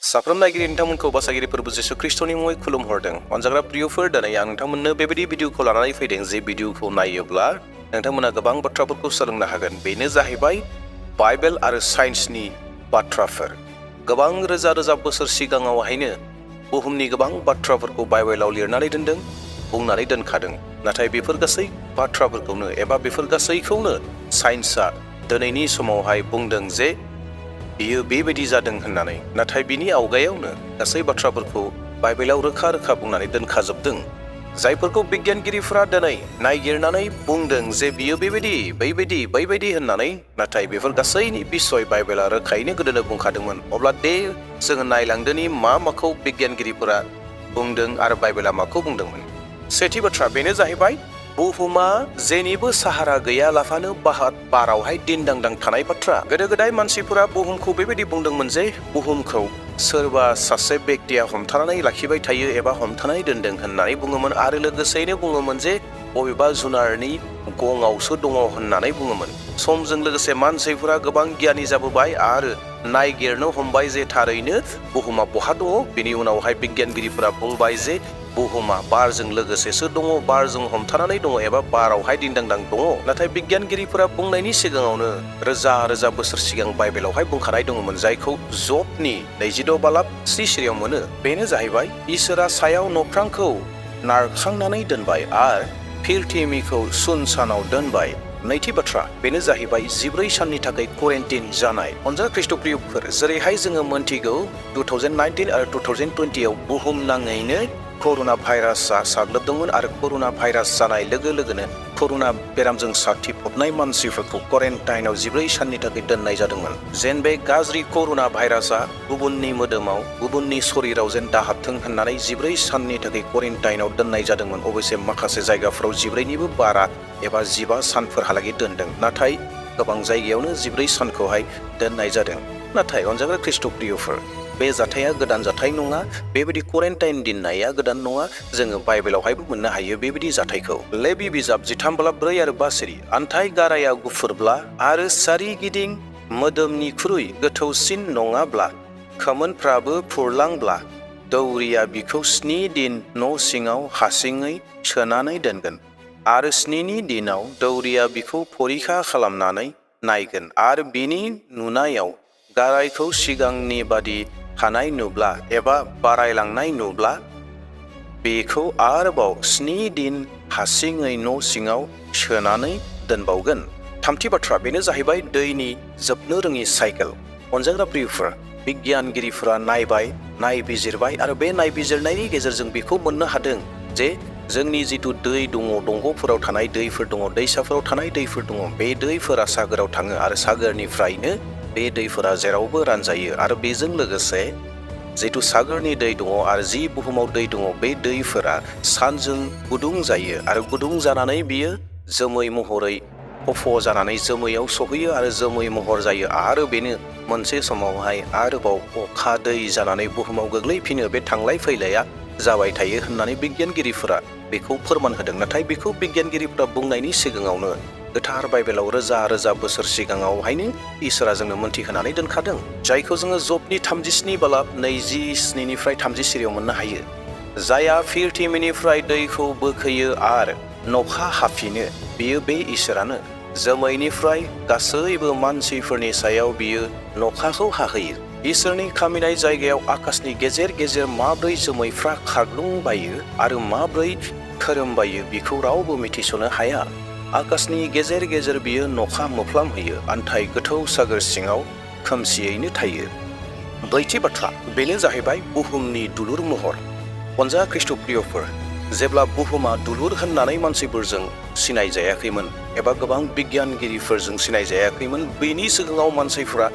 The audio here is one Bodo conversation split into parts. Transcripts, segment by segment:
साफ्रोम नायगिरि नोंथांमोनखौ बासागिरि फोरबो जिसु ख्रिस्टनि मुङै खुलुमहरदों। अनजाग्रा प्रियफोर, दिनै आं नोंथांमोननो बेबायदि भिडिअखौ लानानै फैदों जे भिडिअखौ नायोब्ला नोंथांमोना गोबां बाथ्राफोरखौ सोलोंनो हागोन। बेनो जाहैबाय बाइबेल आरो साइन्सनि बाथ्राफोर। गोबां रोजा रोजा बोसोर सिगाङावहायनो बुहुमनि गोबां बाथ्राफोरखौ बाइबेलाव लिरनानै दोनदों, बुंनानै दोनखादों। नाथाय बेफोर गासै बाथ्राफोरखौनो एबा बेफोर गासैखौनो साइन्सआ दिनैनि समावहाय बुंदों जे बियो बेबायदि जादों होननानै। नाथाय बिनि आवगायावनो गासै बाथ्राफोरखौ बाइबेलाव रोखा रोखा बुंनानै दोनखाजोबदों, जायफोरखौ बिगियानगिरिफोरा दिनै नायगिरनानै बुंदों जे बियो बेबायदि बैबायदि होननानै। नाथाय बेफोर गासैनि बिसय बाइबेला रोखायैनो गोदोनो बुंखादोंमोन। अब्ला दे जोङो नायलांदोनि माखौ बिगियानगिरिफोरा बुंदों आरो बाइबेला माखौ बुंदोंमोन। सेथि बाथ्रा बेनो जाहैबाय बुहुमा जेनिबो साहारा गैयालाफानो बारावहाय दिनदांदां थानाय बाथ्रा। गोदो गोदाय मानसिफोरा बुहुमखौ बेबायदि बुंदोंमोन जे बुहुमखौ सोरबा सासे बेक्तिया हमथानानै लाखिबाय थायो एबा हमथानानै दोनदों होननानै बुङोमोन, आरो लोगोसेयैनो बुङोमोन जे बबेबा जुनारनि गङावसो दङ होननानै बुङोमोन। समजों लोगोसे मानसिफोरा गोबां गियानि जाबोबाय आरो नायगिरनो हमबाय जे थारैनो बुहुमा बहा दङ। बेनि उनावहाय बिगियानगिरिफोरा बुंबाय जे बुहुमा बारजों लोगोसेसो दङ, बारजों हमथानानै दङ एबा बारावहाय दिनदांदां दङ। नाथाय बिगियानगिरिफोरा बुंनायनि सिगाङावनो रोजा रोजा बोसोर सिगां बाइबेलावहाय बुंखानाय दङमोन, जायखौ जबनि 26 बालाब 3 सिरियाव मोनो। बेनो जाहैबाय इसोरा सायाव नख्रांखौ नारखांनानै दोनबाय आरो फिरथिमिखौ सुनसानाव दोनबाय। नैथि बाथ्रा बेनो जाहैबाय 14 साननि थाखाय क्वारेन्टाइन जानाय। अनजाग्रा ख्रिस्ट'प्रियफोर, जेरैहाय जोङो मोनथिगौ 2019 आरो 2020 आव बुहुमनाङैनो कर'ना भाइरासआ साग्लोबदोंमोन, आरो कर'ना भाइरास जानाय लोगो लोगोनो कर'ना बेरामजों साग्लोबनाय मानसिफोरखौ क्वारेन्टाइनाव 14 साननि थाखाय दोननाय जादोंमोन। जेन बे गाज्रि कर'ना भाइरासआ गुबुननि मोदोमाव, गुबुननि शरीराव जेन दाहाबथों होननानै 14 साननि थाखाय क्वारेन्टाइनाव दोननाय जादोंमोन। अबयसे माखासे जायगाफोराव 14निबो बारा एबा 15 सानफोरहालागै दोनदों, नाथाय गोबां जायगायावनो 14 सानखौहाय दोननाय जादों। नाथाय अनजाग्रा ख्रिस्ट'प्रियफोर, बे जाथाया गोदान जाथाय नङा। बेबायदि क्वारेन्टाइन दोननाया गोदान नङा। जोङो बाइबेलावहायबो मोननो हायो बेबायदि जाथायखौ। लेबि बिजाब 13 आरो 5 सिरि। अन्थाइ गाराया गुफुरब्ला आरो सारिगिदिं मोदोमनिख्रुइ गोथौसिन नङाब्ला, खोमोनफ्राबो फुरलांब्ला, दौरिया बिखौ 7 दिन न' सिङाव हासिङै सोनानै दोनगोन, आरो 7नि दिनाव दौरिया बिखौ फरिखा खालामनानै नायगोन, आरो बिनि नुनायाव गारायखौ सिगांनि बादि थानाय नुब्ला एबा बारायलांनाय नुब्ला, बेखौ आरोबाव 7 दिन हासिङै न' सिङाव सोनानै दोनबावगोन। थामथि बाथ्रा बेनो जाहैबाय दैनि जोबनो रोङि साइकेल। अनजाग्रा प्रियफोर, बिगियानगिरिफोरा नायबिजिरबाय आरो बे नायबिजिरनायनि गेजेरजों बेखौ मोननो हादों जे जोंनि जिथु दै दङ, दंग'फोराव थानाय दैफोर दङ, दैसाफोराव थानाय दैफोर दङ, बे दैफोरा सागोराव थाङो आरो सागोरनिफ्रायनो बे दैफोरा जेरावबो रानजायो। आरो बेजों लोगोसे जिथु सागोरनि दै दङ आरो जि बुहुमाव दै दङ, बे दैफोरा सानजों गुदुं जायो आरो गुदुं जानानै बियो जोमै महरै खफ' जानानै जोमैयाव सहैयो आरो जोमै महर जायो, आरो बेनो मोनसे समावहाय आरोबाव अखा दै जानानै बुहुमाव गोग्लैफिनो। बे थांलाय फैलाया जाबाय थायो होननानै बिगियानगिरिफोरा बेखौ फोरमान होदों। नाथाय बेखौ बिगियानगिरिफोरा बुंनायनि सिगाङावनो गोथार बाइबेलाव रोजा रोजा बोसोर सिगाङावहायनो इसोरा जोंनो मोन्थिहोनानै दोनखादों, जायखौ जोङो जबनि 37 बालाब 27निफ्राय 30 सिरियाव मोननो हायो। जायहा फिरथिमिनिफ्राय दैखौ बोखोयो आरो नखा हाफिनो, बियो बे इसोरानो। जोमैनिफ्राय गासैबो मानसिफोरनि सायाव बियो नखाखौ हाहोयो। इसोरनि खामिनाय जायगायाव आकाशनि गेजेर गेजेर माब्रै जोमैफ्रा खारग्लुंबायो आरो माब्रै खोरोमबायो, बेखौ रावबो मिथिस'नो हाया। आकाशनि गेजेर गेजेर बियो नखा मोफ्लाम होयो। अन्थाइ गोथौ सागोर सिङाव खोमसियैनो थायो। ब्रैथि बाथ्रा बेनो जाहैबाय बुहुमनि दुलुर महर। अनजाग्रा ख्रिस्ट'प्रियफोर, जेब्ला बुहुमा दुलुर होननानै मानसिफोरजों सिनायजायाखैमोन एबा गोबां बिगियानगिरिफोरजों सिनायजायाखैमोन, बेनि सिगाङाव मानसिफोरा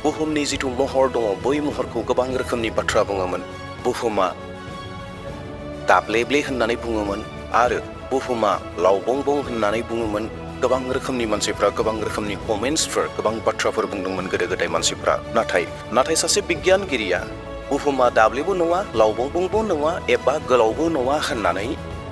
बुहुमनि जिथु महर दङ, बै महरखौ गोबां रोखोमनि बाथ्रा बुङोमोन। बुहुमा दाब्लेब्ले होननानै बुङोमोन, आरो बुहुमा लावबंबं होननानै बुङोमोन। गोबां रोखोमनि मानसिफ्रा गोबां रोखोमनि कमेन्ट्सफोर, गोबां बाथ्राफोर बुंदोंमोन गोदो गोदाय मानसिफ्रा। नाथाय सासे बिगियानगिरिया बुहुमा दाब्लेबो नङा, लावबंबंबो नङा एबा गोलावबो नङा होननानै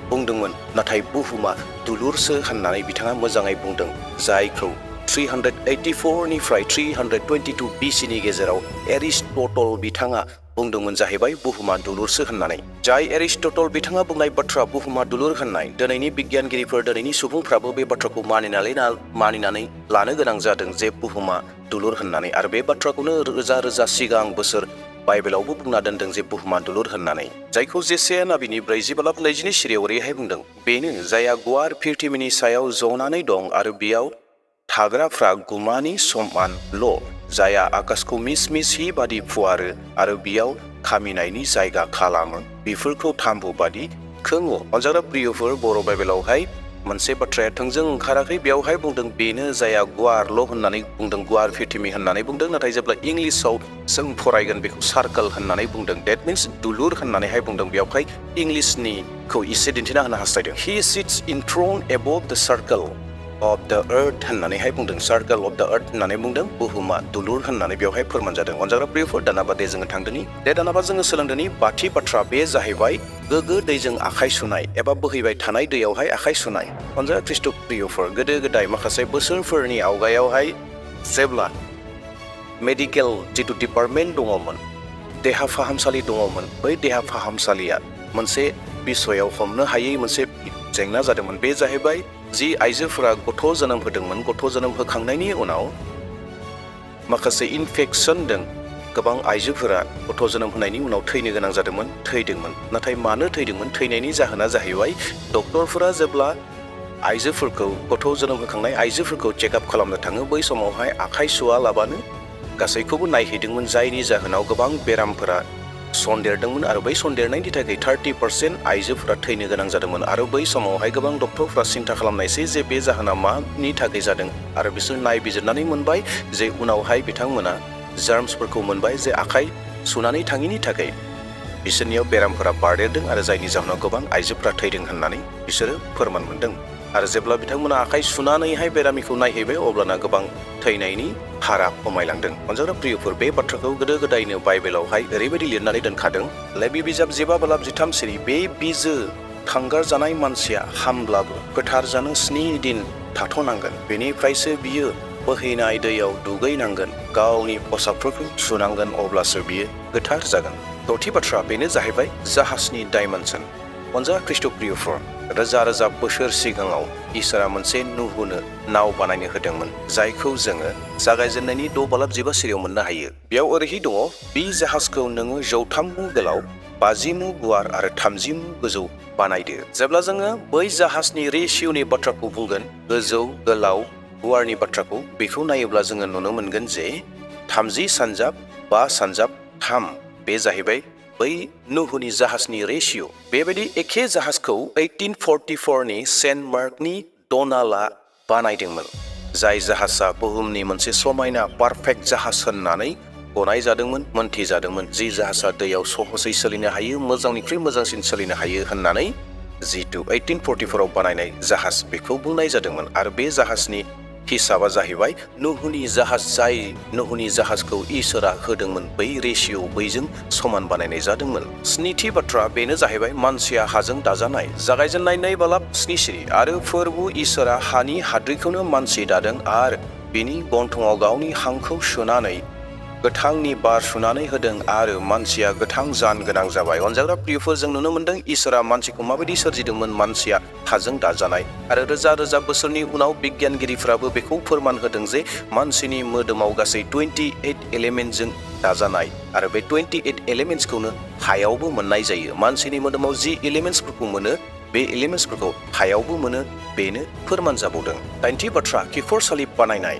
बुंदोंमोन। नाथाय बुहुमा दुलुरसो होननानै बिथाङा मोजाङै बुंदों, जायखौ 384 निफ्राय 322 BC नि गेजेराव एरिस्टटल बिथाङा बुंदोंमोन जाहैबाय बुहुमा दुलुरसो होननानै। जाय एरिस्टटल बिथाङा बुंनाय बाथ्रा बुहुमा दुलुर होननाय, दिनैनि बिगियानगिरिफोर, दिनैनि सुबुंफ्राबो बे बाथ्राखौ मानिनानै लानो गोनां जादों जे बुहुमा दुलुर होननानै। आरो बे बाथ्राखौनो रोजा रोजा सिगां बोसोर बाइबेलावबो बुंना दोनदों जे बुहुमा दुलुर होननानै। जायखौ जेसाया नाबिनि 40:22 सिरियाव ओरैहाय बुंदों, बेनो जायहा गुवार पृथिबिनि सायाव जनानै दं आरो बेयाव थाग्राफ्रा गुमानि समानल', जायहा आकाशखौ मिस मिस हि बादि फुवारो आरो बेयाव खामिनायनि जायगा खालामो, बेफोरखौ थाम्बु बादि खोङो। अनजाग्रा प्रियफोर, बर' बाइबेलावहाय मोनसे बाथ्राया थोंजों ओंखाराखै। बेयावहाय बुंदों बेनो जायहा गुवारल' होननानै बुंदों, गुवार पृथिबि होननानै बुंदों। नाथाय जेब्ला इंलिसाव जों फरायगोन बेखौ सार्कोल होननानै बुंदों। डेट मिन्स दुलुर होननानैहाय बुंदों। बेयावहाय इंलिसनिखौ एसे दिन्थिना होनो हास्थायदों। हि सिट्स इनथ्र'न्ड एबभ द सार्कोल अफ द अर्थ होननानैहाय बुंदों। सार्कोल अफ द अर्थ होननानै बुंदों। बुहुमा दुलुर होननानै बेवहाय फोरमान जादों। अनजाग्रा प्रियफोर, दानाबा दे जोङो थांदोनि। दानाबा जोङो सोलोंदोनि बाथि बाथ्रा, बे जाहैबाय गोगो दैजों आखाइ सुनाय एबा बोहैबाय थानाय दैयावहाय आखाइ सुनाय। अनजाग्रा ख्रिस्ट' प्रियफोर, गोदो गोदाय माखासे बोसोरफोरनि आवगायावहाय जेब्ला मेडिकेल जिथु डिपार्टमेन्ट दङमोन, देहा फाहामसालि दङमोन, बै देहा फाहामसालिया मोनसे बिसयाव हमनो हायै मोनसे जेंना जादोंमोन। बे जाहैबाय जि आइजोफोरा गथ' जोनोम होदोंमोन, गथ' जोनोम होखांनायनि उनाव माखासे इनफेक्सनजों गोबां आइजोफोरा गथ' जोनोम होनायनि उनाव थैनो गोनां जादोंमोन, थैदोंमोन। नाथाय मानो थैदोंमोन? थैनायनि जाहोना जाहैबाय डक्टरफोरा जेब्ला आइजोफोरखौ, गथ' जोनोम होखांनाय आइजोफोरखौ चेकआप खालामनो थाङो, बै समावहाय आखाइ सुवालाबानो गासैखौबो नायहैदोंमोन। जायनि जाहोनाव गोबां बेरामफोरा सन्देरदोंमोन आरो बै सन्देरनायनि थाखाय 30% आइजोफोरा थैनो गोनां जादोंमोन। आरो बै समावहाय गोबां डक्टरफ्रा सिन्था खालामनायसै जे बे जाहोना मानि थाखाय जादों। आरो बिसोर नायबिजिरनानै मोनबाय जे उनावहाय बिथांमोना जार्मसफोरखौ मोनबाय जे आखाइ सुनानै थाङिनि थाखाय बिसोरनियाव बेरामफोरा बारदेरदों आरो जायनि जाहोनाव गोबां आइजोफोरा थैदों होननानै बिसोरो फोरमान मोनदों। आरो जेब्ला बिथांमोना आखाइ सुनानैहाय बेरामिखौ नायहैबाय, अब्लाना गोबां थैनायनि हारा खमायलांदों। अनजाग्रा प्रियफोर, बे बाथ्राखौ गोदो गोदायनो बाइबेलावहाय ओरैबायदि लिरनानै दोनखादों। लेबि बिजाब 15:13 सिरि, बे बिजो थांगार जानाय मानसिया हामब्लाबो फोथार जानो 7 दिन थाथ'नांगोन। बेनिफ्रायसो बियो बोहैनाय दैयाव दुगैनांगोन, गावनि खसाबफोरखौ सुनांगोन, अब्लासो बियो गोथार जागोन। दथि बाथ्रा, बेनो जाहैबाय जाहाजनि डाइमेनसन। अनजाग्रा ख्रिस्ट' प्रियफोर, रोजा रोजा बोसोर सिगाङाव इसोरा मोनसे नुहुनो नाव बानायनो होदोंमोन, जायखौ जोङो जागायजेननायनि 6:15 सिरियाव मोननो हायो। बेयाव ओरैहाय दङ, बे जाहाजखौ नोङो 103 मु गोलाव, 50 मु गुवार आरो 30 मु गोजौ बानायदो। जेब्ला जोङो बै जाहाजनि रेशिय'नि बाथ्राखौ बुंगोन, गोजौ गोलाव गुवारनि बाथ्राखौ, बेखौ नायोब्ला जोङो नुनो मोनगोन जे 30 सानजाब 5 सानजाब 3, बे जाहैबाय बै नुहुनि जाहाजनि रेशिय'। बेबायदि एखे जाहाजखौ 1844 नि सेन्ट मार्कनि डनाल्डआ बानायदोंमोन। जाय जाहाजा बुहुमनि मोनसे समायना पारफेक्ट जाहाज होननानै गनाय जादोंमोन, मोनथिजादोंमोन। जि जाहाजा दैयाव सहसै सोलिनो हायो, मोजांनिख्रुइ मोजांसिन सोलिनो हायो होननानै जितु 1844 आव बानायनाय जाहाज, बेखौ बुंनाय जादोंमोन। आरो बे जाहाजनि हिसाबा जाहैबाय नुहुनि जाहाज, जाय नुहुनि जाहाजखौ इसोरा होदोंमोन, बै रेशिय' बैजों समान बानायनाय जादोंमोन। स्निथि बाथ्रा, बेनो जाहैबाय मानसिया हाजों दाजानाय। जागायजेननाय 2:7 सिरि, आरो फोरबु इसोरा हानि हाद्रिखौनो मानसि दादों आरो बिनि गन्थङाव गावनि हांखौ सोनानै गोथांनि बार सुनानै होदों आरो मानसिया गोथां जान गोनां जाबाय। अनजाग्रा प्रियफोर, जों नुनो मोनदों इसोरा मानसिखौ माबायदि सोरजिदोंमोन। मानसिया हाजों दाजानाय। आरो रोजा रोजा बोसोरनि उनाव बिगियानगिरिफ्राबो बेखौ फोरमान होदों जे मानसिनि मोदोमाव गासै 28 एलिमेन्टजों दाजानाय। आरो बे 28 एलिमेन्ट्सखौनो हायावबो मोननाय जायो। मानसिनि मोदोमाव जि एलिमेन्ट्सफोरखौ मोनो, बे एलिमेन्ट्सफोरखौ हायावबो मोनो, बेनो फोरमान जाबावदों। 9थि बाथ्रा, खिखरसालि बानायनाय।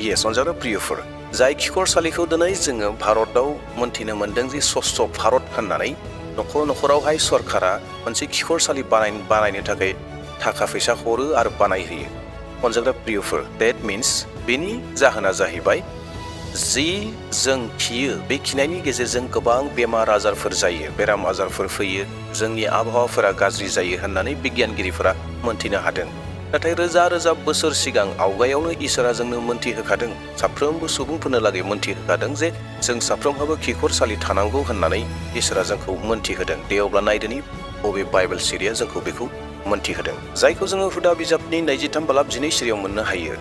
येस अनजाग्रा प्रियफोर, जाय खिखरसालिखौ दिनै जोङो भारताव मोनथिनो मोनदों जे स्वच्छ भारत होननानै, न'खर न'खरावहाय सरकारा मोनसे खिखरसालि बानायनो थाखाय थाखा फैसा हरो आरो बानायहोयो। अनजाग्रा प्रियफोर, डेट मिन्स बेनि जाहोना जाहैबाय जि जों खियो, बे खिनायनि गेजेरजों गोबां बेमार आजारफोर जायो, बेराम आजारफोर फैयो, जोंनि आबहावाफोरा गाज्रि जायो होननानै बिगियानगिरिफोरा मोनथिनो हादों। नाथाय रोजा रोजा बोसोर सिगां आवगायावनो इसोरा जोंनो मोनथिहोखादों, साफ्रोमबो सुबुंफोरनो लागै मोनथिहोखादों जे जों साफ्रोमहाबो खिखरसालि थानांगौ होननानै इसोरा जोंखौ मोनथिहोदों। दे अब्ला नायदोनि बबे बाइबेल सिरिया जोंखौ बेखौ मोनथिहोदों, जायखौ जोङो हुदा बिजाबनि 23:12 सिरियाव मोननो हायो।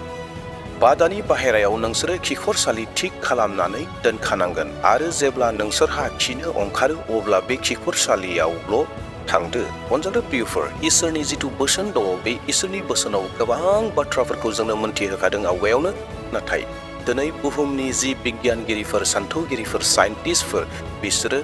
बादानि बाहेरायाव नोंसोरो खिखरसालि थिक खालामनानै दोनखानांगोन आरो जेब्ला नोंसोरहा खिनो ओंखारो अब्ला बे खिखरसालियावल' थांदो। अनजालु प्रियफोर, इसोरनि जिथु बोसोन दङ बे इसोरनि बोसोनाव गोबां बाथ्राफोरखौ जोंनो मोनथिहोखादों आवगायावनो, नाथाय दिनै बुहुमनि जि बिगियानगिरिफोर, सान्थौगिरिफोर, साइन्टिस्टफोर बिसोरो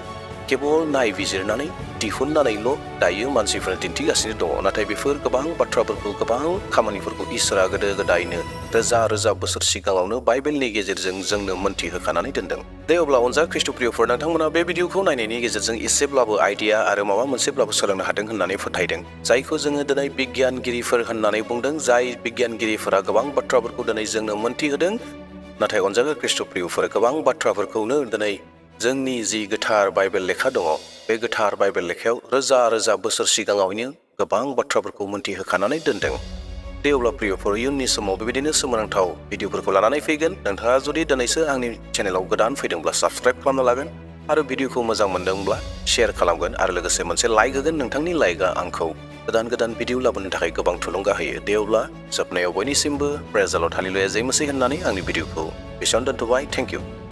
केवल नायबिजिरनानै दिहुननानैल' दायो मानसिफोरनो दिन्थिगासिनो दङ। नाथाय बेफोर गोबां बाथ्राफोरखौ, गोबां खामानिफोरखौ इसोरा गोदो गोदायनो रोजा रोजा बोसोर सिगाङावनो बाइबेलनि गेजेरजों जोंनो मोनथिहोखानानै दोनदों। दे अब्ला अनजा ख्रिस्ट' प्रियफोर, नोंथांमोना बे भिडिअखौ नायनायनि गेजेरजों एसेब्लाबो आइडिया आरो माबा मोनसेब्लाबो सोलोंनो हादों होननानै फोथायदों। जायखौ जोङो दिनै बिगियानगिरिफोर होननानै बुंदों, जाय बिगियानगिरिफोरा गोबां बाथ्राफोरखौ दिनै जोंनो मोनथिहोदों। नाथाय अनजालु ख्रिस्ट' प्रियफोर, गोबां बाथ्राफोरखौनो दिनै जोंनि जि गोथार बाइबेल लेखा दङ, बे गोथार बाइबेल लेखायाव रोजा रोजा बोसोर सिगाङावनो गोबां बाथ्राफोरखौ मोनथिहोखानानै दोनदों। दे अब्ला प्रियफोर, इयुननि समाव बेबायदिनो सोमोनांथाव भिडिअफोरखौ लानानै फैगोन। नोंथाङा जुदि दिनैसो आंनि चेनेलाव गोदान फैदोंब्ला साबस्क्राइब खालामना लागोन आरो भिडिअखौ मोजां मोनदोंब्ला शेयार खालामगोन आरो लोगोसे मोनसे लाइक होगोन। नोंथांनि लाइकआ आंखौ गोदान गोदान भिडिअ लाबोनो थाखाय गोबां थुलुंगा होयो। दे अब्ला जोबनायाव बयनिसिमबो प्रेज द लर्ड, हालेलुया, जय मसीह होननानै आंनि भिडिअखौ बेसेयावनो दोनथ'बाय। Thank you.